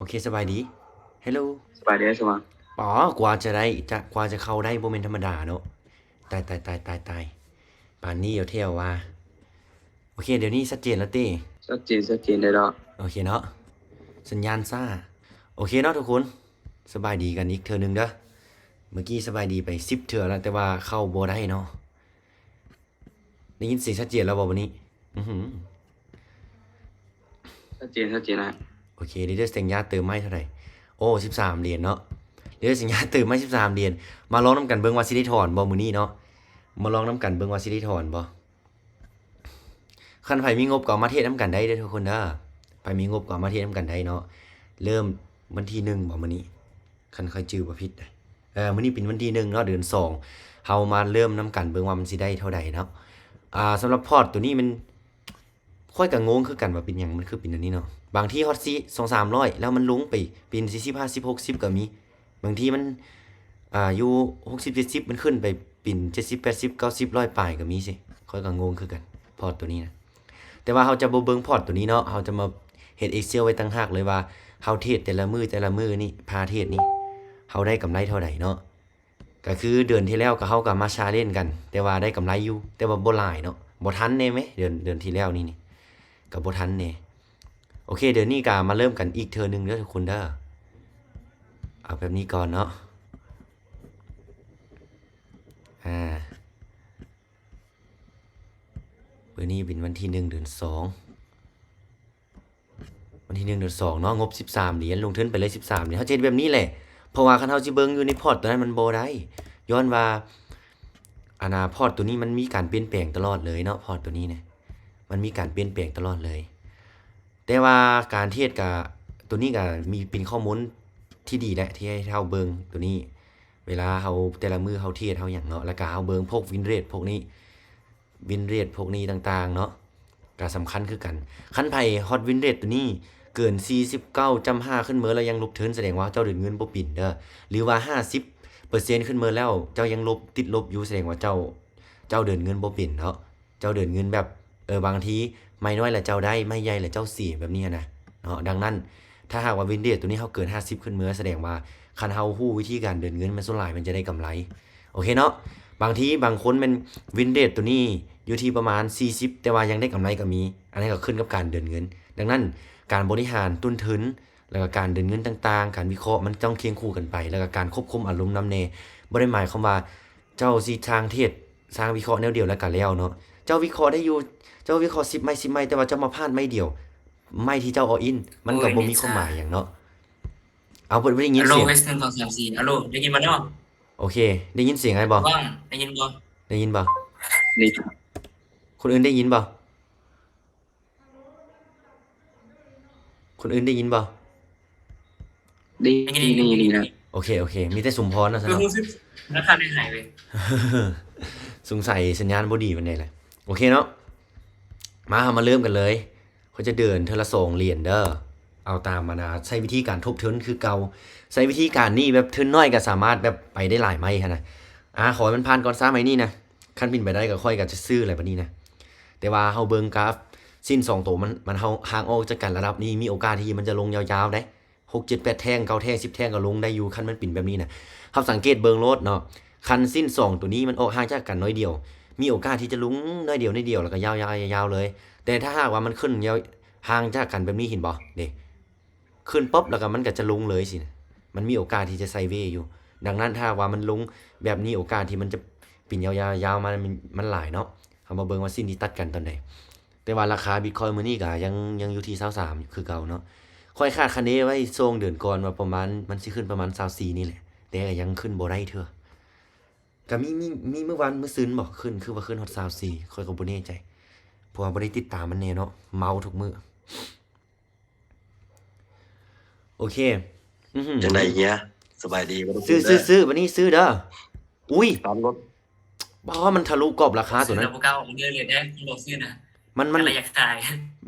ໂອເຄ ສະບາຍດີ. ເຮລໂລ ສະບາຍດີອ້າຍສະຫວ່າງ. ປາ ກວ່າຈະໄດ້ ຈະ ກວ່າຈະເຂົ້າໄດ້ບໍ່ແມ່ນທຳມະດາເນາະ. ຕາຍ ຕາຍ ຕາຍ ຕາຍ ຕາຍ ປານນີ້ຢູ່ແທ້ວ່າ. ໂອເຄ ດຽວນີ້ຊັດເຈນແລ້ວຕິ? ຊັດເຈນ ຊັດເຈນໄດ້ດອກ. ໂອເຄເນາະ ສັນຍານຊ້າ. ໂອເຄເນາະທຸກຄົນ ສະບາຍດີກັນອີກເທື່ອໜຶ່ງເດີ. ເມື່ອກີ້ສະບາຍດີໄປສິບເທື່ອແລ້ວ ແຕ່ວ່າເຂົ້າບໍ່ໄດ້ເນາະ. ໄດ້ຍິນສຽງຊັດເຈນແລ້ວບໍ່ບັດນີ້? ອືຫື ຊັດເຈນ ຊັດເຈນ. ໂອເຄ ລີດເດີສັນຍາເຕີມໃໝ່ເທົ່າໃດ? ໂອ້ ສິບສາມຫຼຽນເນາະ. ລີດເດີສັນຍາເຕີມໃໝ່ສິບສາມຫຼຽນ. ມາລອງນຳກັນເບິ່ງວ່າຊິໄດ້ຖອນບໍ່ມື້ນີ້ເນາະ. ມາລອງນຳກັນເບິ່ງວ່າຊິໄດ້ຖອນບໍ່. ຄັນໃຜມີງົບກໍເອົາມາເທຣດນຳກັນໄດ້ເດີທຸກຄົນເດີ. ໃຜມີງົບກໍເອົາມາເທຣດນຳກັນໄດ້ເນາະ. ເລີ່ມວັນທີໜຶ່ງບໍ່ມື້ນີ້? ຄັນຂ້ອຍຈື່ບໍ່ຜິດນະ. ເອີ ມື້ນີ້ເປັນວັນທີໜຶ່ງເນາະ ເດືອນສອງ ເຮົາມາເລີ່ມນຳກັນເບິ່ງວ່າມັນຊິໄດ້ເທົ່າໃດເນາະ. ອ່າ ສຳລັບພອດໂຕນີ້ມັນ ຂ້ອຍກໍງົງຄືກັນວ່າເປັນຫຍັງມັນຄືເປັນແນວນີ້ເນາະ. ບາງທີຮອດສີ່ ສອງສາມຮ້ອຍ ແລ້ວມັນລົງໄປເປັນສີ່ສິບ ຫ້າສິບ ຫົກສິບກໍມີ. ບາງທີມັນ ອ່າ ຢູ່ຫົກສິບ ເຈັດສິບ ມັນຂຶ້ນໄປເປັນເຈັດສິບ ແປດສິບ ເກົ້າສິບ ຮ້ອຍປາຍກໍມີຊິ. ຂ້ອຍກໍງົງຄືກັນພອດໂຕນີ້ນະ. ແຕ່ວ່າເຮົາຈະບໍ່ເບິ່ງພອດໂຕນີ້ເນາະ ເຮົາຈະມາເຮັດ Excel ໄວ້ຕ່າງຫາກເລີຍວ່າ ເຮົາເທຣດແຕ່ລະມື້ ແຕ່ລະມື້ນີ້ ພາເທຣດນີ້ ເຮົາໄດ້ກຳໄລເທົ່າໃດເນາະ. ກໍຄືເດືອນທີ່ແລ້ວກໍ ເຮົາກໍມາ challenge ກັນ ແຕ່ວ່າໄດ້ກຳໄລຢູ່ ແຕ່ວ່າບໍ່ຫຼາຍເນາະ. ບໍ່ທັນແດ່ແມ ເດືອນ ເດືອນທີ່ແລ້ວນີ້ ນີ້ກໍບໍ່ທັນແດ່. ໂອເຄ ເດືອນນີ້ກໍມາເລີ່ມກັນອີກເທື່ອໜຶ່ງເດີທຸກຄົນເດີ. ເອົາແບບນີ້ກ່ອນເນາະ. ອ່າ ມື້ນີ້ເປັນວັນທີໜຶ່ງ ເດືອນສອງ ວັນທີໜຶ່ງ ເດືອນສອງເນາະ. ງົບສິບສາມຫຼຽນ ລົງທຶນໄປເລີຍສິບສາມຫຼຽນ. ເຮົາຈະເຮັດແບບນີ້ແຫຼະ ເພາະວ່າຄັນເຮົາຊິເບິ່ງຢູ່ໃນພອດໂຕນັ້ນມັນບໍ່ໄດ້ ຍ້ອນວ່າ ອັນນ່າ ພອດໂຕນີ້ມັນມີການປ່ຽນແປງຕະຫຼອດເລີຍເນາະ. ພອດໂຕນີ້ນະ ມັນມີການປ່ຽນແປງຕະຫຼອດເລີຍ. ແຕ່ວ່າການເທຣດກະ ໂຕນີ້ກະມີເປັນຂໍ້ມູນທີ່ດີແຫຼະ ທີ່ໃຫ້ເຮົາເບິ່ງໂຕນີ້ ເວລາເຮົາ ແຕ່ລະມື້ເຮົາເທຣດເຮົາຫຍັງເນາະ. ແລ້ວກະເຮົາເບິ່ງພວກ win rate ພວກນີ້ win rate ພວກນີ້ຕ່າງໆເນາະ ກະສຳຄັນຄືກັນ. ຄັນໃຜຮອດ win rate ໂຕນີ້ເກີນສີ່ສິບເກົ້າຈຸດຫ້າຂຶ້ນເມີແລ້ວຍັງລົບເທີນ ສະແດງວ່າເຈົ້າເດີນເງິນບໍ່ເປັນເດີ. ຫຼືວ່າຫ້າສິບເປີເຊັນຂຶ້ນເມີແລ້ວເຈົ້າຍັງລົບ ຕິດລົບຢູ່ ສະແດງວ່າເຈົ້າ ເຈົ້າເດີນເງິນບໍ່ເປັນເນາະ. ເຈົ້າເດີນເງິນແບບ ເອີ ບາງທີໄມ້ນ້ອຍລະເຈົ້າໄດ້ ໄມ້ໃຫຍ່ລະເຈົ້າເສຍ ແບບນີ້ຫັ້ນນະເນາະ. ດັ່ງນັ້ນ ຖ້າຫາກວ່າ win rate ໂຕນີ້ເຮົາເກີນຫ້າສິບຂຶ້ນເມີ ສະແດງວ່າຄັນເຮົາຮູ້ວິທີການເດີນເງິນ ມັນສ່ວນຫຼາຍມັນຈະໄດ້ກຳໄລ. ໂອເຄເນາະ ບາງທີບາງຄົນແມ່ນ win rate ໂຕນີ້ຢູ່ທີ່ປະມານສີ່ສິບ ແຕ່ວ່າຍັງໄດ້ກຳໄລກໍມີ. ອັນນັ້ນກໍຂຶ້ນກັບການເດີນເງິນ. ດັ່ງນັ້ນ ການບໍລິຫານຕົ້ນທຶນ ແລ້ວກໍການເດີນເງິນຕ່າງໆ ການວິເຄາະມັນຕ້ອງຄຽງຄູ່ກັນໄປ ແລ້ວກໍການຄວບຄຸມອາລົມນຳແດ່. ບໍ່ໄດ້ໝາຍຄວາມວ່າເຈົ້າຊິຊ່າງເທຣດ ຊ່າງວິເຄາະແນວດຽວແລ້ວກໍແລ້ວເນາະ. ເຈົ້າວິເຄາະໄດ້ຢູ່ ເຈົ້າວິເຄາະສິບໄມ້ ສິບໄມ້ ແຕ່ວ່າເຈົ້າມາພາດໄມ້ດຽວ ໄມ້ທີ່ເຈົ້າ all in ມັນກໍບໍ່ມີຄວາມໝາຍຫຍັງເນາະ. ເອົາ ບໍ່ໄດ້ຍິນສຽງ. ອາໂລ ເອັສ ໜຶ່ງ ສອງ ສາມ ສີ່ ອາໂລ ໄດ້ຍິນບໍ່ເນາະ? ໂອເຄ ໄດ້ຍິນສຽງອ້າຍບໍ່? ໄດ້ຍິນບໍ່? ໄດ້ຍິນບໍ່? ຄົນອື່ນໄດ້ຍິນບໍ່? ຄົນອື່ນໄດ້ຍິນບໍ່? ໄດ້ຍິນ ໄດ້ຍິນ ໄດ້ຍິນ. ໂອເຄ ໂອເຄ ມີແຕ່ສົມພອນເນາະຊັ້ນເນາະ. ສົງໄສສັນຍານບໍ່ດີປານໃດແຫຼະ. ໂອເຄເນາະ ມາ ເຮົາມາເລີ່ມກັນເລີຍ. ຂ້ອຍຈະເດີນເທື່ອລະສອງຫຼຽນເດີ. ເອົາຕາມອັນນ່າ ໃຊ້ວິທີການທົບທຶນຄືເກົ່າ. ໃຊ້ວິທີການນີ້ແບບທຶນໜ້ອຍກໍສາມາດແບບໄປໄດ້ຫຼາຍໄມ້ຫັ້ນນະ. ອາ ຂໍໃຫ້ມັນຜ່ານກ່ອນຊະໄມ້ນີ້ນະ. ຄັນເປັນໄປໄດ້ກໍຂ້ອຍກໍຈະຊື້ແຫຼະບັດນີ້ນະ. ແຕ່ວ່າເຮົາເບິ່ງກາຟເສັ້ນສອງໂຕມັນ ມັນເຮົາຫ່າງອອກຈາກກັນລະດັບນີ້ ມີໂອກາດທີ່ມັນຈະລົງຍາວໆໄດ໋. ຫົກ ເຈັດ ແປດ ແທ່ງ ເກົ້າ ແທ່ງ ສິບ ແທ່ງກໍລົງໄດ້ຢູ່ ຄັນມັນເປັນແບບນີ້ນະ. ເຮົາສັງເກດເບິ່ງໂລດເນາະ ຄັນເສັ້ນສອງໂຕນີ້ມັນອອກຫ່າງຈາກກັນໜ້ອຍດຽວ ມີໂອກາດທີ່ຈະລົງໜ້ອຍດຽວ ໜ້ອຍດຽວ ແລ້ວກໍຍາວໆ ຍາວໆເລີຍ. ແຕ່ຖ້າຫາກວ່າມັນຂຶ້ນຍາວ ຫ່າງຈາກກັນແບບນີ້ ເຫັນບໍ່ເດ້? ຂຶ້ນປັອບ ແລ້ວກໍມັນກໍຈະລົງເລີຍຊີ້ນະ. ມັນມີໂອກາດທີ່ຈະໄຊເວຢູ່. ດັ່ງນັ້ນ ຖ້າຫາກວ່າມັນລົງແບບນີ້ ໂອກາດທີ່ມັນຈະປິ່ນຍາວໆ ຍາວມາ ມັນ ມັນຫຼາຍເນາະ. ເຮົາມາເບິ່ງວ່າເສັ້ນທີ່ຕັດກັນຕອນໃດ. ແຕ່ວ່າລາຄາບິດຄອຍມື້ນີ້ກໍຍັງ ຍັງຢູ່ທີ່ຊາວສາມຄືເກົ່າເນາະ. ຂ້ອຍຄາດຄະເນໄວ້ຊ່ວງເດືອນກ່ອນວ່າປະມານ ມັນຊິຂຶ້ນປະມານຊາວສີ່ນີ້ແຫຼະ ແຕ່ກໍຍັງຂຶ້ນບໍ່ໄດ້ເທື່ອ. ກໍມີ ມີ ມີມື້ວານມື້ຊືນບໍ ຂຶ້ນ ຄືວ່າຂຶ້ນຮອດຊາວສີ່ ຂ້ອຍກໍບໍ່ແນ່ໃຈ ເພາະວ່າບໍ່ໄດ້ຕິດຕາມມັນແນ່ເນາະ ເມົາທຸກມື້. ໂອເຄ ອືຫື ຈັ່ງໃດເຮຍ? ສະບາຍດີບໍ່? ຊື້ ຊື້ ຊື້ ບັດນີ້ຊື້ເດີ. ອຸ້ຍ ຕາມລົດ ບໍ່ ມັນທະລຸກອບລາຄາໂຕນັ້ນ. ບໍ່ຊື້ນະ ບໍ່ກ້າອອກເດີເລີຍເດ້ ບໍ່ຊື້ນະ. ມັນ ມັນ ຢາກຂາຍ.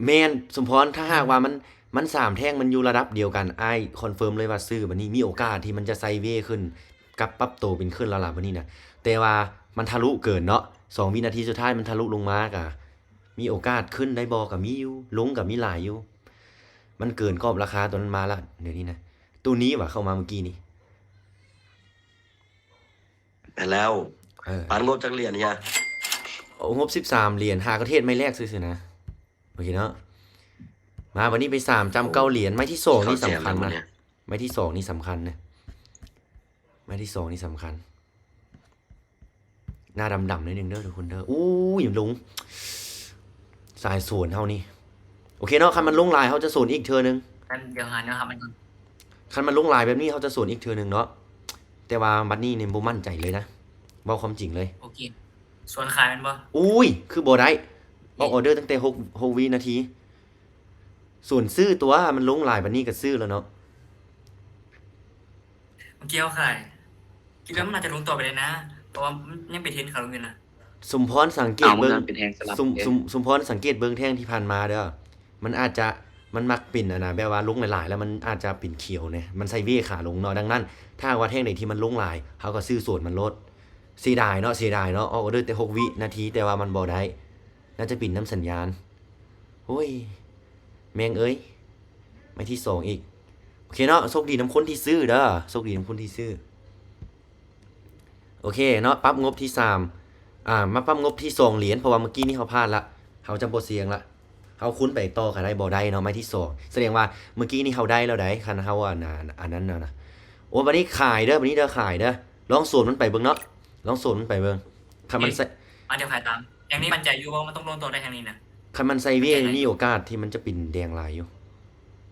ແມ່ນ ສົມພອນ ຖ້າຫາກວ່າມັນ ມັນສາມແທ່ງ ມັນຢູ່ລະດັບດຽວກັນ ອ້າຍຄອນເຟີມເລີຍວ່າຊື້. ບັດນີ້ມີໂອກາດທີ່ມັນຈະໄຊເວຂຶ້ນ ກັບປັບໂຕເປັນຂຶ້ນລະລະ ບັດນີ້ນະ. ແຕ່ວ່າມັນທະລຸເກີນເນາະ ສອງວິນາທີສຸດທ້າຍມັນທະລຸລົງມາ ກະມີໂອກາດຂຶ້ນໄດ້ບໍ່? ກະມີຢູ່ ລົງກະມີຫຼາຍຢູ່. ມັນເກີນກອບລາຄາຕົວນັ້ນມາລະ ດຽວນີ້ນະ. ໂຕນີ້ຫວາ ເຂົ້າມາມື້ກີ້ນີ້ ແມ່ນແລ້ວ. ເອີ ປານງົບຈັກຫຼຽນເຮຍ? ໂອ້ ງົບສິບສາມຫຼຽນ ຫາກະເທດໄມ້ແລກຊື່ໆນະ. ໂອເຄເນາະ ມາບັດນີ້ໄປສາມຈ້ຳເກົ້າຫຼຽນ. ໄມ້ທີສອງນີ້ສຳຄັນນະ ໄມ້ທີສອງນີ້ສຳຄັນນະ ໄມ້ທີສອງນີ້ສຳຄັນ. ໜ້າດຳໆໜ້ອຍໜຶ່ງເດີທຸກຄົນເດີ. ໂອ້ຍ ລົງ ສາຍໂສນເຮົານີ້. ໂອເຄເນາະ ຄັນມັນລົງຫຼາຍເຮົາຈະໂສນອີກເທື່ອໜຶ່ງ. ຄັນ ດຽວຫາແນວຮັບມັນກ່ອນ. ຄັນມັນລົງຫຼາຍແບບນີ້ເຮົາຈະໂສນອີກເທື່ອໜຶ່ງເນາະ ແຕ່ວ່າບັດນີ້ນີ້ບໍ່ໝັ້ນໃຈເລີຍນະ ເວົ້າຄວາມຈິງເລີຍ. ໂອເຄ ໂຊນຂາຍແມ່ນບໍ່? ໂອ້ຍ ຄືບໍ່ໄດ້ ອອກອໍເດີຕັ້ງແຕ່ຫົກ ຫົກວິນາທີ. ໂຊນຊື້ຕົວະ ມັນລົງຫຼາຍປານນີ້ກໍຊື້ແລ້ວເນາະ. ເມື່ອກີ້ເຮົາຂາຍ ຄິດວ່າມັນໜ້າຈະລົງຕໍ່ໄປໄດ້ນະ ເພາະວ່າມັນຍັງເປັນເທຣນຂາລົງຢູ່ນະ. ສົມພອນສັງເກດເບິ່ງ ເອົາ ມັນເປັນແຮງສະຫຼັບ ສົມ ເດ້ ສົມ ສົມພອນສັງເກດເບິ່ງແທ່ງທີ່ຜ່ານມາເດີ ມັນອາດຈະ ມັນມັກເປັນ ອັນນະ ແບບວ່າລົງຫຼາຍໆ ແລ້ວມັນອາດຈະເປັນຂຽວແດ່ ມັນໄຊເວຂາລົງເນາະ. ດັ່ງນັ້ນ ຖ້າຫາກວ່າແທ່ງໃດທີ່ມັນລົງຫຼາຍ ເຮົາກໍຊື້ໂຊນມັນໂລດ. ເສຍດາຍເນາະ ເສຍດາຍເນາະ ອອກອໍເດີແຕ່ຫົກວິນາທີ ແຕ່ວ່າມັນບໍ່ໄດ້ ໜ້າຈະເປັນນຳສັນຍານ. ໂອ້ຍ ແມ່ງເອີຍ ໄມ້ທີສອງອີກ. ໂອເຄເນາະ ໂຊກດີນຳຄົນທີ່ຊື້ເດີ ໂຊກດີນຳຄົນທີ່ຊື້. ໂອເຄເນາະ ປັບງົບທີສາມ ອ່າ ມາປັບງົບທີສອງຫຼຽນ ເພາະວ່າເມື່ອກີ້ນີ້ເຮົາພາດລະ ເຮົາຈະບໍ່ສ່ຽງລະ ເຮົາຄູນໄປຕໍ່ກໍໄດ້ ບໍ່ໄດ້ເນາະ ໄມ້ທີສອງ. ສະແດງວ່າເມື່ອກີ້ນີ້ເຮົາໄດ້ແລ້ວໃດ໋ ຄັນເຮົາ ອັນ ອັນນັ້ນນະ. ໂອ້ ບັດນີ້ຂາຍເດີ ບັດນີ້ເດີ ຂາຍເດີ ລອງໂຊນມັນໄປເບິ່ງເນາະ ລອງໂຊນມັນໄປເບິ່ງ. ຄັນມັນ ເອີ ໃສ່ ອາ ດຽວຂາຍຕາມ ແທ່ງນີ້ໝັ້ນໃຈຢູ່ວ່າມັນຕ້ອງລົງຕໍ່ໄດ້ແທ່ງນີ້ນະ. ຄັນມັນໄຊເວ ໝັ້ນໃຈ ມີໂອກາດທີ່ມັນຈະປິ່ນແດງຫຼາຍຢູ່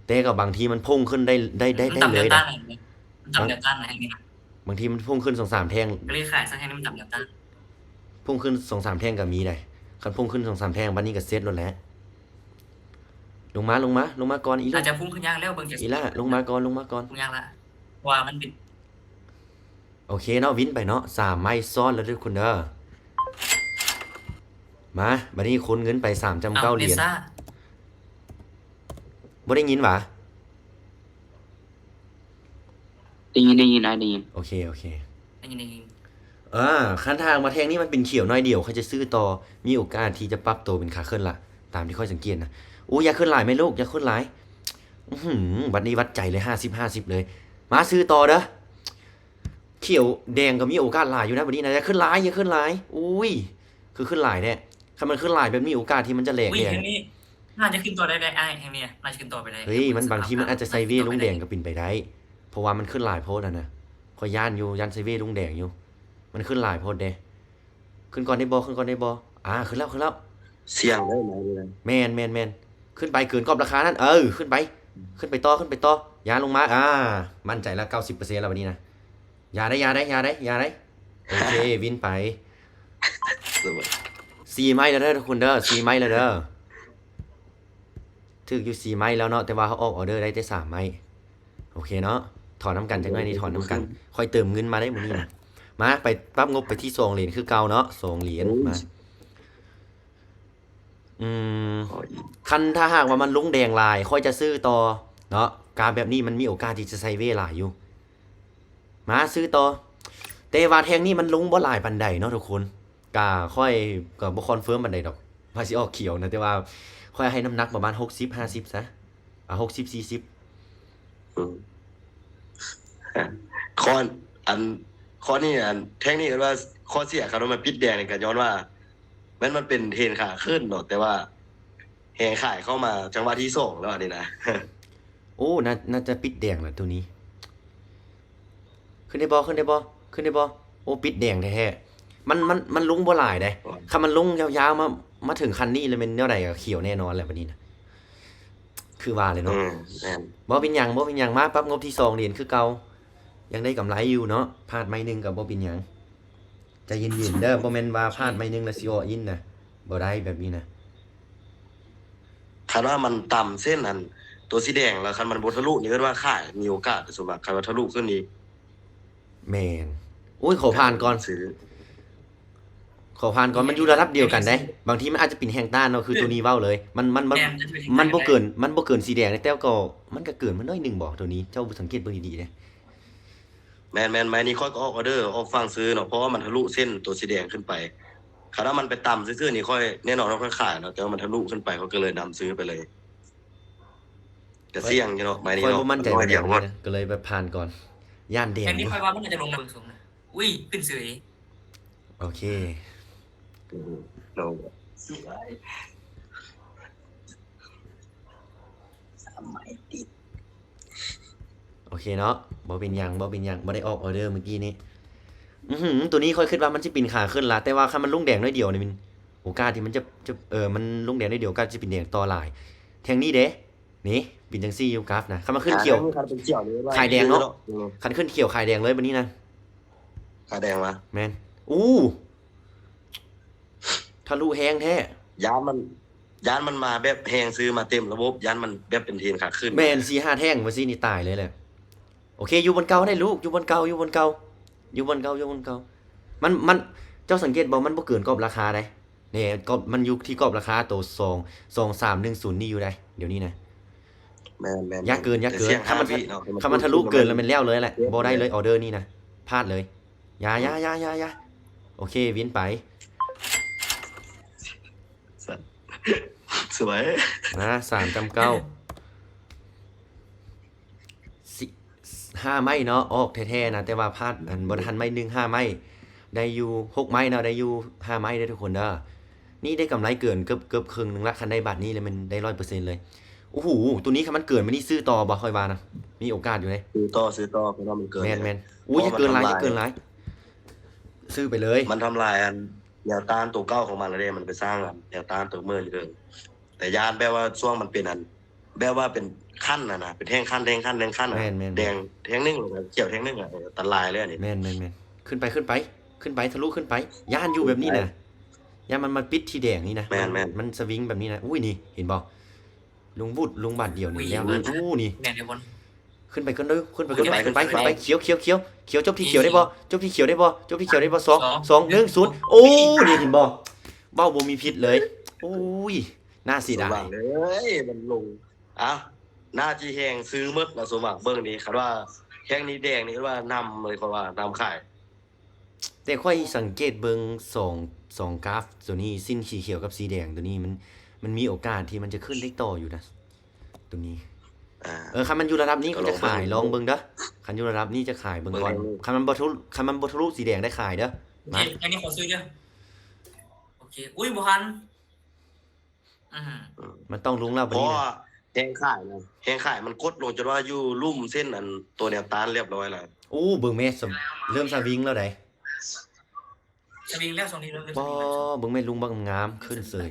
ແຕ່ກໍບາງທີມັນພຸ່ງຂຶ້ນໄດ້ ໄດ້ ໄດ້ ໄດ້ເລີຍນະ. ມັນຕຳແນວຕ້ານ ມັນຕຳແນວຕ້ານນະແທ່ງນີ້ນະ. ບາງທີມັນພຸ່ງຂຶ້ນສອງສາມແທ່ງ ກໍເລີຍຂາຍຊະ ແທ່ງນີ້ມັນຕຳແນວຕ້ານ. ພຸ່ງຂຶ້ນສອງສາມແທ່ງກໍມີໃດ໋ ຄັນພຸ່ງຂຶ້ນສອງສາມແທ່ງ ບັດນີ້ກໍເຊັດໂລດແຫຼະ. ລົງມາ ລົງມາ ລົງມາກ່ອນ ອີ່ຫຼ້າ ອາດຈະພຸ່ງຂຶ້ນຍາກແລ້ວ ເບິ່ງຈາກ ອີ່ຫຼ້າ ລົງມາກ່ອນ ລົງມາກ່ອນ ພຸ່ງຍາກລະ ເພາະວ່າມັນເປັນ ໂອເຄເນາະ ວິນໄປເນາະ ສາມໄມ້ຊ້ອນແລ້ວເດີທຸກຄົນເດີ. ມາ ບັດນີ້ຄູນເງິນໄປສາມຈ້ຳເກົ້າຫຼຽນ. ເນຊາ ບໍ່ໄດ້ຍິນຫວາ? ໄດ້ຍິນ ໄດ້ຍິນ ອ້າຍໄດ້ຍິນ. ໂອເຄ ໂອເຄ ໄດ້ຍິນ ໄດ້ຍິນ. ເອີ ຄັນຖ້າຫາກວ່າແທ່ງນີ້ມັນເປັນຂຽວໜ້ອຍດຽວ ຂ້ອຍຈະຊື້ຕໍ່ ມີໂອກາດທີ່ຈະປັບໂຕເປັນຂາຂຶ້ນລະ ຕາມທີ່ຂ້ອຍສັງເກດນະ. ໂອ້ ຢ່າຂຶ້ນຫຼາຍແມ່ລູກ ຢ່າຂຶ້ນຫຼາຍ. ອືຫື ບັດນີ້ວັດໃຈເລີຍ ຫ້າສິບ ຫ້າສິບເລີຍ. ມາ ຊື້ຕໍ່ເດີ. ຂຽວແດງກໍມີໂອກາດຫຼາຍຢູ່ນະ ບັດນີ້ນະ. ຢ່າຂຶ້ນຫຼາຍ ຢ່າຂຶ້ນຫຼາຍ. ໂອ້ຍ ຄືຂຶ້ນຫຼາຍແທ້. ຄັນມັນຂຶ້ນຫຼາຍແບບນີ້ ໂອກາດທີ່ມັນຈະແຫຼກ ໂອ້ຍ ແດງ ແທ່ງນີ້ໜ້າຈະຂຶ້ນຕໍ່ໄດ້ ໄດ໋ອ້າຍ ແທ່ງນີ້ໜ້າຈະຂຶ້ນຕໍ່ໄປໄດ້. ເຮີ້ຍ ມັນບາງທີມັນອາດຈະໄຊເວລົງແດງກໍເປັນໄປໄດ້ ເພາະວ່າມັນຂຶ້ນຫຼາຍໂພດຫັ້ນນະ. ຂ້ອຍຢ້ານຢູ່ ຢ້ານໄຊເວລົງແດງຢູ່ ມັນຂຶ້ນຫຼາຍໂພດເດ້. ຂຶ້ນກ່ອນໄດ້ບໍ່? ຂຶ້ນກ່ອນໄດ້ບໍ່? ອາ ຂຶ້ນແລ້ວ ຂຶ້ນແລ້ວ. ສ່ຽງເດີ ແມ່ນ ແມ່ນ ແມ່ນ. ຂຶ້ນໄປເກີນກອບລາຄານັ້ນ. ເອີ ຂຶ້ນໄປ ຂຶ້ນໄປຕໍ່ ຂຶ້ນໄປຕໍ່. ຢ່າລົງມາ. ອາ ໝັ້ນໃຈລະ ເກົ້າສິບເປີເຊັນລະບັດນີ້ນະ. ຢ່າໄດ໋ ຢ່າໄດ໋ ຢ່າໄດ໋ ຢ່າໄດ໋. ໂອເຄ ວິນໄປ. ສີ່ໄມ້ແລ້ວເດີທຸກຄົນເດີ ສີ່ໄມ້ແລ້ວເດີ. ຖືກຢູ່ສີ່ໄມ້ແລ້ວເນາະ ແຕ່ວ່າເຮົາອອກອໍເດີໄດ້ແຕ່ສາມໄມ້. ໂອເຄເນາະ ຖອນນຳກັນຈັກໜ້ອຍນີ້ ຖອນນຳກັນ. ຂ້ອຍເຕີມເງິນມາໄດ້ມື້ນີ້ນະ. ມາ ໄປປັບງົບໄປທີ່ສອງຫຼຽນຄືເກົ່າເນາະ ສອງຫຼຽນ. ໂອ້ຍ ມາ ອືມ ຄັນຖ້າຫາກວ່າມັນລົງແດງຫຼາຍ ຂ້ອຍຈະຊື້ຕໍ່ເນາະ. ການແບບນີ້ມັນມີໂອກາດທີ່ຈະໄຊເວຫຼາຍຢູ່. ມາ ຊື້ຕໍ່. ແຕ່ວ່າແທ່ງນີ້ມັນລົງບໍ່ຫຼາຍປານໃດເນາະທຸກຄົນ. ກະຂ້ອຍກໍບໍ່ຄອນເຟີມປານໃດດອກ ວ່າຊິອອກຂຽວນະ ແຕ່ວ່າຂ້ອຍໃຫ້ນ້ຳໜັກປະມານຫົກສິບ ຫ້າສິບຊະ. ອາ ຫົກສິບ ສີ່ສິບ. ອືມ ຂໍ້ ອັນ ຂໍ້ນີ້ ອັນ ແທ່ງນີ້ເອີ້ນວ່າຂໍ້ເສຍ ຄັນວ່າມັນປິດແດງນີ້ ກໍຍ້ອນວ່າ ແມ່ນມັນເປັນເທຣນຂາຂຶ້ນເນາະ ແຕ່ວ່າແຮງຂາຍເຂົ້າມາຈັງຫວະທີສອງແລ້ວ ອັນນີ້ນະ. ໂອ້ ໜ້າ ໜ້າຈະປິດແດງລະໂຕນີ້. ຂຶ້ນໄດ້ບໍ່? ຂຶ້ນໄດ້ບໍ່? ຂຶ້ນໄດ້ບໍ່? ໂອ້ ປິດແດງແທ້ໆ. ມັນ ມັນ ມັນລົງບໍ່ຫຼາຍເດ້. ຄັນມັນລົງຍາວໆ ມາ ມາເຖິງຂັ້ນນີ້ລະແມ່ນແນວໃດກໍຂຽວແນ່ນອນແຫຼະບັດນີ້ນະ. ຄືວ່າເລີຍເນາະ. ອືມ ແມ່ນ. ບໍ່ເປັນຫຍັງ ບໍ່ເປັນຫຍັງ. ມາປັບງົບທີ່ສອງຫຼຽນຄືເກົ່າ. ຍັງໄດ້ກຳໄລຢູ່ເນາະ. ພາດໄມ້ໜຶ່ງກໍບໍ່ເປັນຫຍັງ. ໃຈເຢັນໆເດີ. ບໍ່ແມ່ນວ່າພາດໄມ້ໜຶ່ງແລ້ວຊິ all in ນະ. ບໍ່ໄດ້ແບບນີ້ນະ. ຄັນວ່າມັນຕຳເສັ້ນອັນຕົວສີແດງ ແລ້ວຄັນມັນບໍ່ທະລຸນີ້ ເອີ້ນວ່າຂາຍ ມີໂອກາດ. ສົມມຸດວ່າຄັນວ່າທະລຸຂຶ້ນນີ້ ແມ່ນ. ໂອ້ຍ ຂໍຜ່ານກ່ອນ ຊື້ ຂໍຜ່ານກ່ອນ. ມັນຢູ່ລະດັບດຽວກັນເດ້. ບາງທີມັນອາດຈະເປັນແຮງຕ້ານເນາະ ຄືໂຕນີ້ເວົ້າເລີຍ. ມັນ ມັນ ມັນ ມັນບໍ່ເກີນ ມັນບໍ່ເກີນສີແດງ ແຕ່ກໍ ມັນກໍເກີນມາໜ້ອຍໜຶ່ງບໍ ໂຕນີ້. ເຈົ້າສັງເກດເບິ່ງດີໆເດ້. ແມ່ນໆ ໄມ້ນີ້ຂ້ອຍກໍອອກອໍເດີ ອອກຝັ່ງຊື້ເນາະ ເພາະວ່າມັນທະລຸເສັ້ນຕົວສີແດງຂຶ້ນໄປ. ຄັນວ່າມັນໄປຕຳຊື່ໆນີ້ ຂ້ອຍ ແນ່ນອນວ່າຂ້ອຍຂາຍເນາະ ແຕ່ວ່າມັນທະລຸຂຶ້ນໄປ ຂ້ອຍກໍເລີຍນຳຊື້ໄປເລີຍ. ແຕ່ ກໍສ່ຽງຢູ່ເນາະ ໄມ້ນີ້ເນາະ ຂ້ອຍບໍ່ໝັ້ນໃຈປານໃດນະ ກໍເລີຍແບບຜ່ານກ່ອນ ຢ້ານແດງ. ແຕ່ນີ້ຂ້ອຍວ່າມັນໜ້າຈະລົງເບິ່ງສູງນະ. ອຸ້ຍ ຂຶ້ນເສີຍ. ໂອເຄ ສວຍ ສາມໄມ້ຕິດ. ໂອເຄເນາະ ບໍ່ເປັນຫຍັງ ບໍ່ເປັນຫຍັງ ບໍ່ໄດ້ອອກອໍເດີມື້ກີ້ນີ້. ອືຫື ໂຕນີ້ຂ້ອຍຄິດວ່າມັນຊິປິ່ນຂາຂຶ້ນລະ ແຕ່ວ່າຄັນມັນລົງແດງໜ້ອຍດຽວນີ້ ມັນ ໂອກາດທີ່ມັນຈະ ຈະ ເອີ ມັນລົງແດງໜ້ອຍດຽວ ໂອກາດຈະປິ່ນແດງຕໍ່ຫຼາຍ. ແທ່ງນີ້ເດ້ ນີ້ເປັນຈັ່ງຊີ້ຢູ່ກາຟນະ. ຄັນມັນຂຶ້ນຂຽວ ຂາຍແດງເນາະ. ຄັນຂຶ້ນຂຽວຂາຍແດງເລີຍບັດນີ້ນະ. ຂາຍແດງວະ? ແມ່ນ. ອູ້ ທະລຸແຮງແທ້. ຢ້ານມັນ ຢ້ານມັນມາແບບແຮງຊື້ມາເຕັມລະບົບ ຢ້ານມັນແບບເປັນເທຣນຂາຂຶ້ນ. ແມ່ນ ສີ່ຫ້າແທ່ງວ່າຊີ້ນີ້ຕາຍເລີຍແຫຼະ. ໂອເຄ ຢູ່ບ່ອນເກົ່າໄດ້ລູກ ຢູ່ບ່ອນເກົ່າ ຢູ່ບ່ອນເກົ່າ ຢູ່ບ່ອນເກົ່າ ຢູ່ບ່ອນເກົ່າ. ມັນ ມັນ ເຈົ້າສັງເກດບໍ່ ມັນບໍ່ເກີນກອບລາຄາໃດ. ແນ່ ກອບ ມັນຢູ່ທີ່ກອບລາຄາໂຕສອງ ສອງສາມໜຶ່ງສູນນີ້ຢູ່ໃດ ດຽວນີ້ນະ. ແມ່ນໆໆ ຢ່າເກີນ ຢ່າເກີນ. ຄັນມັນ ຄັນມັນທະລຸເກີນແລ້ວແມ່ນແລ້ວເລີຍແຫຼະ ບໍ່ໄດ້ເລີຍ ອໍເດີນີ້ນະ ພາດເລີຍ. ຢ່າ ຢ່າ ຢ່າ ຢ່າ ຢ່າ. ໂອເຄ ວິນໄປ. ສວຍ ມາ ສາມກຳເກົ້າ ສີ່ ຫ້າໄມ້ເນາະ ອອກແທ້ໆນະ ແຕ່ວ່າພາດ ອັນ ບໍ່ທັນໄມ້ໜຶ່ງ ຫ້າໄມ້ ໄດ້ຢູ່ຫົກໄມ້ເນາະ ໄດ້ຢູ່ຫ້າໄມ້ເດີທຸກຄົນເດີ. ນີ້ໄດ້ກຳໄລເກີນເກືອບ ເກືອບເຄິ່ງໜຶ່ງລະ ຄັນໄດ້ບາດນີ້ແລ້ວແມ່ນໄດ້ຮ້ອຍເປີເຊັນເລີຍ. ໂອ້ໂຫ ໂຕນີ້ຄັນມັນເກີນມານີ້ຊື້ຕໍ່ບໍ່ ຂ້ອຍວ່ານະ ມີໂອກາດຢູ່ເດ້. ຊື້ຕໍ່ ຊື້ຕໍ່ ເພາະວ່າມັນເກີນ. ແມ່ນໆ. ໂອ້ຍ ຢ່າເກີນຫຼາຍ ຢ່າເກີນຫຼາຍ ຊື້ໄປເລີຍ. ມັນທຳລາຍ ອັນ ແນວຕ້ານໂຕເກົ່າຂອງມັນແລ້ວເດ້ ມັນໄປສ້າງ ອັນ ແນວຕ້ານໂຕເມີຢູ່ເທິງ. ແຕ່ຢ້ານແບບວ່າຊ່ວງມັນເປັນ ອັນ ແບບວ່າເປັນຂັ້ນຫັ້ນນະ ເປັນແທ່ງຂັ້ນ ແທ່ງຂັ້ນ ແທ່ງຂັ້ນ. ແມ່ນໆໆ. ແດງແທ່ງໜຶ່ງ ແລ້ວກໍຂຽວແທ່ງໜຶ່ງ ອັນຕະລາຍເລີຍອັນນີ້. ແມ່ນໆໆ. ຂຶ້ນໄປ ຂຶ້ນໄປ ຂຶ້ນໄປ ທະລຸຂຶ້ນໄປ. ຢ້ານຢູ່ແບບນີ້ນະ ຢ້ານມັນມາປິດທີ່ແດງນີ້ນະ. ແມ່ນໆ. ມັນ ມັນສະວິງແບບນີ້ນະ. ອຸ້ຍ ນີ້ ເຫັນບໍ່? ລົງວຸດ ລົງບາດດຽວນີ້ແລ້ວນະ. ໂອ້ ນີ້ ແມ່ນເດ້. ຂຶ້ນໄປກ່ອນເດີ ຂຶ້ນໄປກ່ອນເດີ. ຂຶ້ນໄປ ຂຶ້ນໄປ ຂຶ້ນໄປ. ຂຽວ ຂຽວ ຂຽວ ຂຽວ ຈົບທີ່ຂຽວໄດ້ບໍ່? ຈົບທີ່ຂຽວໄດ້ບໍ່? ຈົບທີ່ຂຽວໄດ້ບໍ່? ສອງ ສອງ ໜຶ່ງ ສູນ. ໂອ້ ນີ້ເຫັນບໍ່? ເວົ້າບໍ່ມີຜິດເລີຍ. ໂອ້ຍ ໜ້າເສຍດາຍ. ສົມຫວັງເອີຍ ມັນລົງ. ເອົ້າ ໜ້າຊິແຮງຊື້ໝົດລະສົມຫວັງ. ເບິ່ງນີ້ ຄັນວ່າແຮງນີ້ແດງນີ້ ຄືວ່ານຳເລີຍ ເພາະວ່ານຳຂາຍ. ແຕ່ຂ້ອຍສັງເກດເບິ່ງສອງ ສອງກາຟໂຕນີ້ ເສັ້ນສີຂຽວກັບສີແດງໂຕນີ້ ມັນ ມັນມີໂອກາດທີ່ມັນຈະຂຶ້ນໄດ້ຕໍ່ຢູ່ນະ ໂຕນີ້. ອ່າ ເອີ ຄັນມັນຢູ່ລະດັບນີ້ ກໍຈະຂາຍ ລອງເບິ່ງເດີ. ຄັນຢູ່ລະດັບນີ້ຈະຂາຍເບິ່ງກ່ອນ. ຄັນມັນບໍ່ທະລຸ ຄັນມັນບໍ່ທະລຸສີແດງໄດ້ຂາຍເດີ. ມາ ອັນນີ້ຂໍຊື້ເດີ. ໂອເຄ. ອຸ້ຍ ບໍ່ທັນ. ອືມ ມັນຕ້ອງລົງແລ້ວບັດນີ້ນະ. ເພາະວ່າແຮງຂາຍນະ ແຮງຂາຍມັນກົດລົງຈົນວ່າຢູ່ລຸ່ມເສັ້ນ ອັນ ຕົວແນວຕ້ານລຽບຮ້ອຍແລ້ວ. ໂອ້ ເບິ່ງແມ້ ເລີ່ມສະວິງແລ້ວໃດ໋. ສະວິງແລ້ວ ຊ່ວງນີ້ເລີ່ມສະວິງແລ້ວ. ເບິ່ງແມ້ ລົງບັກງາມ ຂຶ້ນເສີຍ.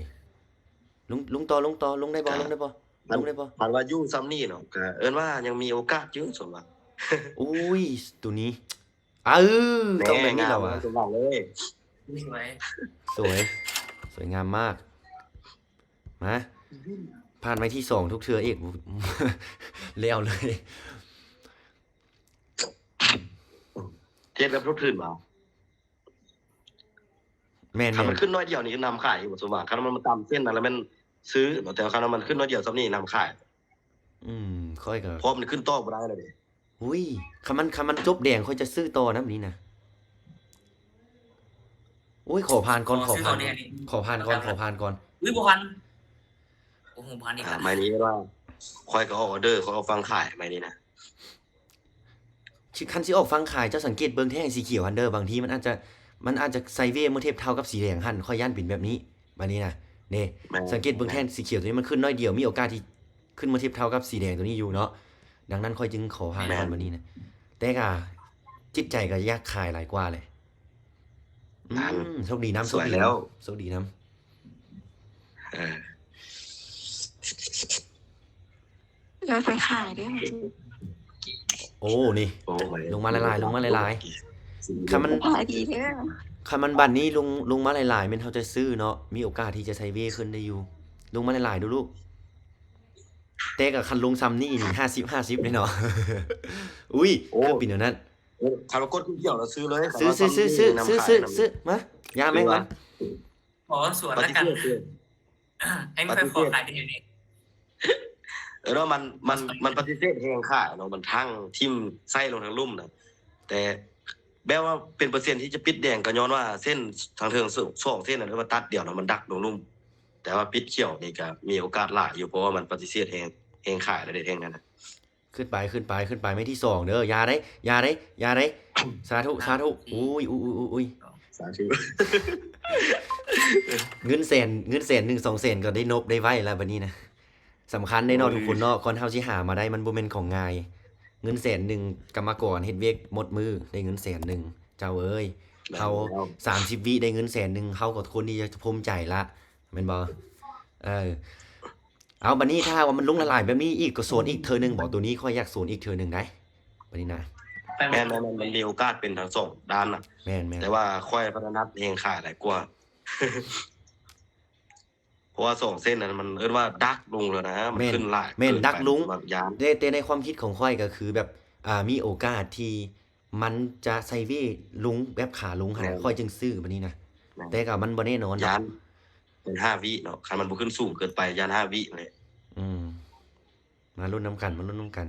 ລົງ ລົງຕໍ່ ລົງຕໍ່ ລົງໄດ້ບໍ່? ລົງໄດ້ບໍ່? ລົງໄດ້ບໍ່? ຄັນວ່າຢູ່ຊ່ຳນີ້ເນາະ ກໍເອີ້ນວ່າຍັງມີໂອກາດຢູ່ສົມຫວັງ. ໂອ້ຍ ໂຕນີ້ ເອີ ຕ້ອງແບບນີ້ລະຫວາ. ສົມຫວັງເລີຍ. ສວຍ ສວຍ ສວຍງາມມາກ. ມາ ຜ່ານໄມ້ທີສອງທຸກເທື່ອອີກ ແລ້ວເລີຍ. ເຮັດແບບລົງທຶນບໍ່? ແມ່ນໆ. ຄັນມັນຂຶ້ນໜ້ອຍດຽວນີ້ນຳຂາຍຢູ່ບໍ່ສົມຫວັງ? ຄັນມັນມາຕາມເສັ້ນນັ້ນລະແມ່ນຊື້ ແຕ່ວ່າຄັນມັນຂຶ້ນໜ້ອຍດຽວຊ່ຳນີ້ນຳຂາຍ. ອືມ ຂ້ອຍກໍ ເພາະມັນຂຶ້ນຕໍ່ບໍ່ໄດ້ແລ້ວເດ້. ອຸ້ຍ ຄັນມັນ ຄັນມັນຈົບແດງ ຂ້ອຍຈະຊື້ຕໍ່ນຳນີ້ນະ. ໂອ້ຍ ຂໍຜ່ານກ່ອນ ຂໍຜ່ານ ຂໍຜ່ານກ່ອນ ຂໍຜ່ານກ່ອນ. ອຸ້ຍ ບໍ່ທັນ. ໂອ້ໂຫ ບໍ່ທັນອີກ. ອ່າ ໄມ້ນີ້ວ່າ ຂ້ອຍກໍອອກອໍເດີ ຂ້ອຍອອກຝັ່ງຂາຍໄມ້ນີ້ນະ. ຊິ ຄັນຊິອອກຝັ່ງຂາຍ ເຈົ້າສັງເກດເບິ່ງແທ່ງສີຂຽວຫັ້ນເດີ ບາງທີມັນອາດຈະ ມັນອາດຈະໄຊເວເມື່ອທຽບເທົ່າກັບສີແດງຫັ້ນ ຂ້ອຍຢ້ານເປັນແບບນີ້. ບາດນີ້ນະ ນີ້ ແມ່ນ ສັງເກດເບິ່ງແທ່ງສີຂຽວໂຕນີ້ ມັນຂຶ້ນໜ້ອຍດຽວ ມີໂອກາດທີ່ຂຶ້ນມາທຽບເທົ່າກັບສີແດງໂຕນີ້ຢູ່ເນາະ. ດັ່ງນັ້ນຂ້ອຍຈຶ່ງຂໍຜ່ານກ່ອນ ແມ່ນ ບາດນີ້ນະ. ແຕ່ກະຈິດໃຈກະຢາກຂາຍຫຼາຍກວ່າແຫຼະ. ອືມ ໂຊກດີນຳ ໂຊກດີນຳ ໂຊກດີນຳ. ເອີ ເລີຍໄປຂາຍເດີ້. ໂອ້ ນີ້ ໂອ້ ລົງມາຫຼາຍໆ ລົງມາຫຼາຍໆ. ຄັນມັນ ຂາຍດີເດີ້. ຄັນມັນບັດນີ້ລົງ ລົງມາຫຼາຍໆ ແມ່ນເຮົາຈະຊື້ເນາະ ມີໂອກາດທີ່ຈະໄຊເວຂຶ້ນໄດ້ຢູ່. ລົງມາຫຼາຍໆດູລູກ. ແຕ່ກໍຄັນລົງຊ່ຳນີ້ນີ້ ຫ້າສິບ ຫ້າສິບເດ້ເນາະ. ອຸ້ຍ ໂອ້ ຄືເປັນແນວນັ້ນ. ໂອ້ ຄັນວ່າກົດຂຽວແລ້ວຊື້ເລີຍ. ຊື້ ຊື້ ຊື້ ຊື້ ຊື້ ຊື້ ຊື້ ມາ ຢ່າແມ່ງມັນ. ຂໍສວນລະກັນ. ປະຕິເສດເລີຍ. ອັນນີ້ຂ້ອຍຂໍຂາຍໄດ້ຢູ່ນີ້. ເອີ ເນາະ ມັນ ມັນ ມັນປະຕິເສດແຮງຂາຍເນາະ ມັນທັງຖິ້ມໃສ່ລົງທາງລຸ່ມນະ. ແຕ່ແບບວ່າເປັນເປີເຊັນທີ່ຈະປິດແດງ ກໍຍ້ອນວ່າເສັ້ນທາງເທິງສອງເສັ້ນນັ້ນ ເອີ້ນວ່າຕັດດຽວນະ ມັນດັກລົງລຸ່ມ. ແຕ່ວ່າປິດຂຽວນີ້ກໍມີໂອກາດຫຼາຍຢູ່ ເພາະວ່າມັນປະຕິເສດແຮງ ແຮ ຮງຂາຍແລ້ວເດ້ ແຮງນັ້ນນະ. ຂຶ້ນໄປ ຂຶ້ນໄປ ຂຶ້ນໄປ ໄມ້ທີສອງເດີ. ຢ່າເດ້ ຢ່າເດ້ ຢ່າເດ້. ສາທຸ ສາທຸ. ອຸ້ຍ ອຸ້ຍ ອຸ້ຍ ອຸ້ຍ ອຸ້ຍ. ສາທຸ. ເງິນແສນ ເງິນແສນໜຶ່ງ ສອງແສນ ກໍໄດ້ນົບໄດ້ໄຫວ້ແລ້ວບັດນີ້ນະ. ສຳຄັນເດ້ເນາະ ໂອ້ຍ ທຸກຄົນເນາະ, ກ່ອນເຮົາຊິຫາມາໄດ້ ມັນບໍ່ແມ່ນຂອງງ່າຍ. ເງິນແສນໜຶ່ງ ກຳມະກອນເຮັດວຽກໝົດມື້ ໄດ້ເງິນແສນໜຶ່ງ ເຈົ້າເອີຍ. ເຮົາ ສາມສິບວິໄດ້ເງິນແສນໜຶ່ງ ເຮົາກໍຄວນທີ່ຈະພູມໃຈລະ ແມ່ນບໍ່? ເອີ ເອົາ ບັດນີ້ຖ້າຫາກວ່າມັນລົງຫຼາຍໆແບບນີ້ອີກ ກໍສວນອີກເທື່ອໜຶ່ງບໍ? ໂຕນີ້ຂ້ອຍຢາກສວນອີກເທື່ອໜຶ່ງໄດ໋ ບັດນີ້ນະ. ແມ່ນໆ ມັນມີໂອກາດເປັນທັງສອງດ້ານນະ. ແມ່ນໆ ແຕ່ວ່າຂ້ອຍພັດຖະໜັດແຮງຂາຍຫຼາຍກວ່າ. ເພາະວ່າສອງເສັ້ນນັ້ນມັນເອີ້ນວ່າດັກລົງແລ້ວນະ ມັນຂຶ້ນຫຼາຍ ແມ່ນ ເກີນໄປ ດັກລົງ ແບບຢ້ານ. ແຕ່ ແຕ່ໃນຄວາມຄິດຂອງຂ້ອຍກໍຄືແບບ ອ່າ ມີໂອກາດທີ່ມັນຈະໄຊເວລົງ ແບບຂາລົງຫັ້ນນະ ແມ່ນ ຂ້ອຍຈຶ່ງຊື້ບັດນີ້ນະ. ແມ່ນ ແຕ່ກໍມັນບໍ່ແນ່ນອນດອກ ຢ້ານເປັນຫ້າວິເນາະ, ຄັນມັນບໍ່ຂຶ້ນສູງເກີນໄປ ຢ້ານຫ້າວິແຫຼະ. ອືມ ມາລຸ້ນນຳກັນ ມາລຸ້ນນຳກັນ.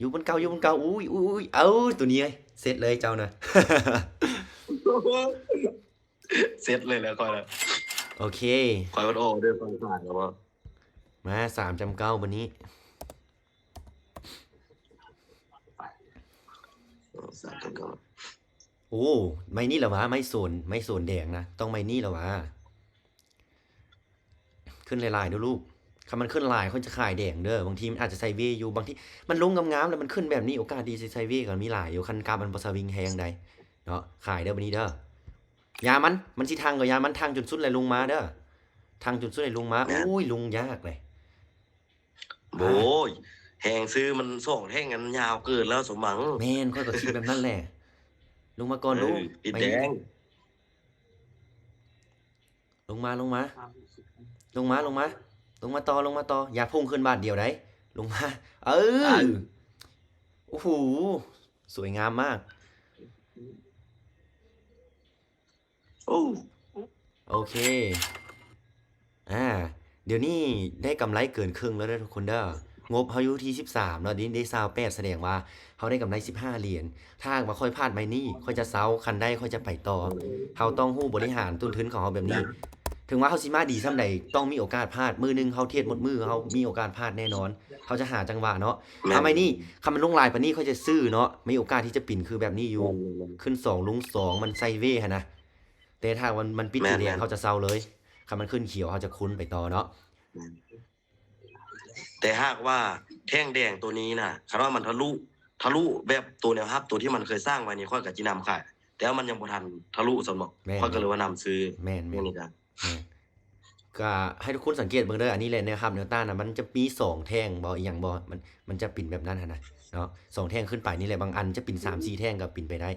ຢູ່ບ່ອນເກົ່າ ຢູ່ບ່ອນເກົ່າ. ອຸ້ຍ ອຸ້ຍ ອຸ້ຍ ເອົາ ໂຕນີ້ເອີຍ ເສັດເລີຍເຈົ້ານະ. ເສັດເລີຍແຫຼະຂ້ອຍນະ. ໂອເຄ ຂ້ອຍມັນອອກເດີ ຂ້ອຍຂາຍແລ້ວບໍ່? ມາ ສາມຈຳເກົ້າ ບັດນີ້. ເອີ ສາມຈຳເກົ້າ. ໂອ້ ໄມ້ນີ້ລະຫວາ ໄມ້ໂສນ ໄມ້ໂສນແດງນະ ຕ້ອງໄມ້ນີ້ລະຫວາ. ຂຶ້ນຫຼາຍໆເດີ້ລູກ. ຄັນມັນຂຶ້ນຫຼາຍ ຂ້ອຍຈະຂາຍແດງເດີ້. ບາງທີມັນອາດຈະໄຊເວຢູ່ ບາງທີມັນລົງງາມໆ ແລ້ວມັນຂຶ້ນແບບນີ້ ໂອກາດທີ່ຊິໄຊເວກໍມີຫຼາຍຢູ່ ຄັນກາບມັນບໍ່ສະວິງແຮງໃດ໋ເນາະ. ຂາຍເດີ້ບັດນີ້ເດີ້. ຢ່າມັນ ມັນຊິທັງກໍຢ່າມັນ ທັງຈົນສຸດແລ້ວລົງມາເດີ້. ທັງຈົນສຸດແລ້ວລົງມາ. ໂອ້ຍ ລົງຍາກເລີຍ. ໂອ້ຍ ແຮງຊື້ມັນສອງແທ່ງ ມັນຍາວເກີນແລ້ວສົມຫວັງ. ແມ່ນ ຂ້ອຍກໍຄິດແບບນັ້ນແຫຼະ. ລົງມາກ່ອນລູກ ເອີ ປິດແດງ. ລົງມາ ລົງມາ ລົງມາ ລົງມາ ລົງມາຕໍ່ ລົງມາຕໍ່. ຢ່າພຸ່ງຂຶ້ນບາດດຽວໃດ໋ ລົງມາ. ເອີ ໂອ້ໂຫ ສວຍງາມມາກ. ໂອ້ ໂອເຄ ອ່າ ດຽວນີ້ໄດ້ກຳໄລເກີນເຄິ່ງແລ້ວເດີ້ທຸກຄົນເດີ້. ງົບເຮົາຢູ່ທີ່ສິບສາມເນາະ ດຽວນີ້ໄດ້ຊາວແປດ ສະແດງວ່າເຮົາໄດ້ກຳໄລສິບຫ້າຫຼຽນ. ຖ້າຫາກວ່າຂ້ອຍພາດໄມ້ນີ້ ຂ້ອຍຈະເຊົາ, ຄັນໄດ້ຂ້ອຍຈະໄປຕໍ່. ເຮົາຕ້ອງຮູ້ບໍລິຫານຕົ້ນທຶນຂອງເຮົາແບບນີ້. ເຖິງວ່າເຮົາຊິມາດີສ່ຳໃດ ຕ້ອງມີໂອກາດພາດ. ມື້ໜຶ່ງເຮົາເທຣດໝົດມື້ ເຮົາມີໂອກາດພາດແນ່ນອນ. ເຮົາຈະຫາຈັງຫວະເນາະ. ແມ່ນ ຖ້າໄມ້ນີ້ ຄັນມັນລົງຫຼາຍປານນີ້ ຂ້ອຍຈະຊື້ເນາະ. ມີໂອກາດທີ່ຈະປິ່ນຄືແບບນີ້ຢູ່. ແມ່ນໆໆ ຂຶ້ນສອງ ລົງສອງ ມັນໄຊເວຫັ້ນນະ. ແຕ່ຖ້າມັນ ມັນປິດ ແມ່ນໆ ສີແດງ ເຮົາຈະເຊົາເລີຍ. ຄັນມັນຂຶ້ນຂຽວ ເຮົາຈະຄູນໄປຕໍ່ເນາະ. ແມ່ນ ແຕ່ຫາກວ່າແທ່ງແດງໂຕນີ້ນະ ຄັນວ່າມັນທະລຸ ທະລຸແບບໂຕແນວຮັບ ໂຕທີ່ມັນເຄີຍສ້າງໄວ້ນີ້ ຂ້ອຍກໍຊິນຳຂາຍ. ແຕ່ວ່າມັນຍັງບໍ່ທັນທະລຸຊ້ຳເນາະ. ແມ່ນໆ ຂ້ອຍກໍເລີຍວ່ານຳຊື້. ແມ່ນໆ ແມ່ນນີ້ກະ ແມ່ນ ກະໃຫ້ທຸກຄົນສັງເກດເບິ່ງເດີ້. ອັນນີ້ແຫຼະ ແນວຮັບແນວຕ້ານນະ ມັນຈະມີສອງແທ່ງບໍ ອີ່ຫຍັງບໍ ມັນ ມັນຈະເປັນແບບນັ້ນຫັ້ນນະເນາະ. ສອງແທ່ງຂຶ້ນໄປນີ້ແຫຼະ ບາງອັນຈະເປັນສາມສີ່ແທ່ງກໍເປັນໄປໄດ້.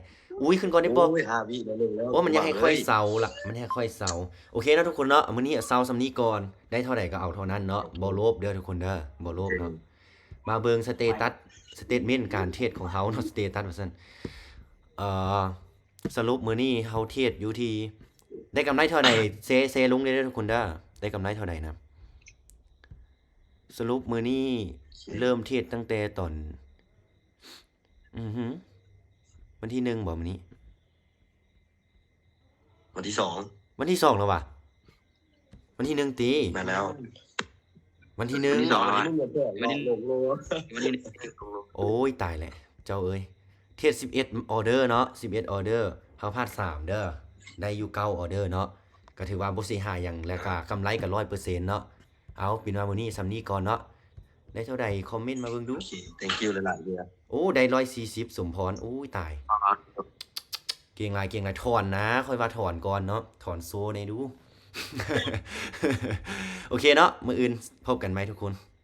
ອຸ້ຍ ຂຶ້ນກ່ອນໄດ້ບໍ່? ໂອ້ຍ ຫ້າວິໄດ້ເລີຍແລ້ວ. ໂອ້ ມັນຢາກໃຫ້ຂ້ອຍເຊົາລະ ມັນຢາກໃຫ້ຂ້ອຍເຊົາ. ໂອເຄເນາະທຸກຄົນເນາະ ມື້ນີ້ເຊົາສ່ຳນີ້ກ່ອນ. ໄດ້ເທົ່າໃດກໍເອົາເທົ່ານັ້ນເນາະ. ໂອເຄ ບໍ່ໂລບເດີ້ທຸກຄົນເດີ້ ບໍ່ໂລບເນາະ. ໂອເຄ ມາເບິ່ງສະເຕຕັດ ສະເຕັດເມັນການເທຣດຂອງເຮົາເນາະ ສະເຕຕັດວ່າຊັ້ນ. ເອີ ສະຫຼຸບມື້ນີ້ເຮົາເທຣດຢູ່ທີ່ ໄດ້ກຳໄລເທົ່າໃດ ແຊ ແຊລົງເດີ້ທຸກຄົນເດີ້. ໄດ້ກຳໄລເທົ່າໃດນະ? ສະຫຼຸບມື້ນີ້ ໂອເຄ ເລີ່ມເທຣດຕັ້ງແຕ່ຕອນ ອືຫື ວັນທີໜຶ່ງບໍມື້ນີ້? ວັນທີສອງ ວັນທີສອງແລ້ວຫວາ? ວັນທີໜຶ່ງຕິ? ແມ່ນແລ້ວ ວັນທີໜຶ່ງ ວັນທີສອງແລ້ວຫວາ? ວັນທີ ວັນທີ ໂອ້ຍ ຕາຍແລ້ວເຈົ້າເອີຍ. ເທຣດສິບເອັດອໍເດີເນາະ ສິບເອັດອໍເດີ ເຮົາພາດສາມເດີ້ ໄດ້ຢູ່ເກົ້າອໍເດີເນາະ. ກໍຖືວ່າບໍ່ເສຍຫາຍຫຍັງ ແລ້ວກໍກຳໄລກໍຮ້ອຍເປີເຊັນເນາະ. ເອົາ ເປັນວ່າມື້ນີ້ສ່ຳນີ້ກ່ອນເນາະ. ໄດ້ເທົ່າໃດຄອມເມັນມາເບິ່ງດູ. ໂອເຄ thank you ຫຼາຍໆເດີ້. ໂອ້ ໄດ້ຮ້ອຍສີ່ສິບ ສົມພອນ. ໂອ້ຍ ຕາຍ ເກັ່ງຫຼາຍ ເກັ່ງຫຼາຍ. ຖອນນະ ຂ້ອຍວ່າຖອນກ່ອນເນາະ ຖອນໂຊແດ່ດູ. ໂອເຄເນາະ ມື້ອື່ນພົບກັນໃໝ່ທຸກຄົນ.